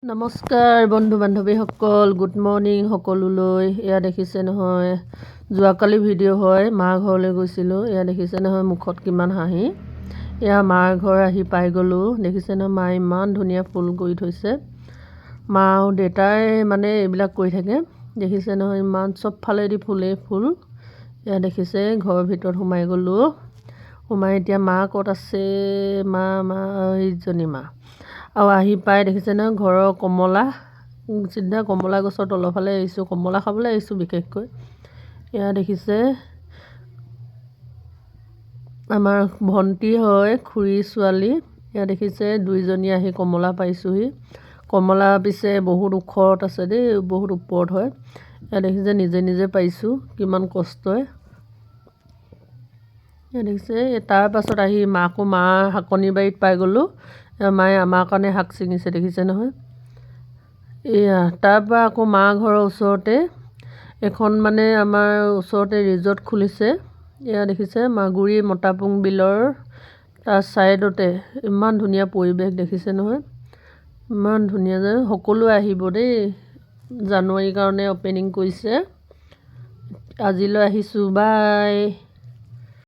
নমস্কাৰ বন্ধু বান্ধৱীসকল, good morning সকলোলৈ। এয়া দেখিছে নহয়, যোৱাকালি ভিডিঅ' হয়, মা ঘৰলৈ গৈছিলোঁ। এয়া দেখিছে নহয়, মুখত কিমান হাঁহি। এয়া মাৰ ঘৰ আহি পাই গ'লোঁ। দেখিছে নহয়, মায়ে ইমান ধুনীয়া ফুল কৰি থৈছে। মা আৰু দেউতাই মানে এইবিলাক কৰি থাকে। দেখিছে নহয়, ইমান চবফালেদি ফুলেই ফুল। এয়া দেখিছে, ঘৰৰ ভিতৰত সোমাই গ'লোঁ। সোমাই এতিয়া মা ক'ত আছে? মা, মা, এইজনী মা। আৰু আহি পাই দেখিছে নহয়, ঘৰৰ কমলা, চিধা কমলা গছৰ তলৰ ফালে আহিছোঁ। কমলা খাবলৈ আহিছোঁ বিশেষকৈ। এয়া দেখিছে, আমাৰ ভণ্টি হয়, খুৰীৰ ছোৱালী। এয়া দেখিছে, দুইজনী আহি কমলা পাৰিছোঁহি। কমলা পিছে বহুত ওখত আছে দেই, বহুত ওপৰত হয়। এয়া দেখিছে, নিজে নিজে পাৰিছোঁ, কিমান কষ্টই। এয়া দেখিছে, তাৰ পাছত আহি মাকো মা শাকনি বাৰীত পাই গ'লোঁ। মায়ে আমাৰ কাৰণে শাক ছিঙিছে, দেখিছে নহয়। এয়া তাৰপৰা আকৌ মা ঘৰৰ ওচৰতে এখন মানে আমাৰ ওচৰতে ৰিজৰ্ট খুলিছে। এয়া দেখিছে, মাগুৰি মতাপুং বিলৰ তাৰ ছাইডতে ইমান ধুনীয়া পৰিৱেশ, দেখিছে নহয়। ইমান ধুনীয়া যে সকলোৱে আহিব দেই। জানুৱাৰীৰ কাৰণে অ'পেনিং কৰিছে। আজিলৈ আহিছোঁ, বাই।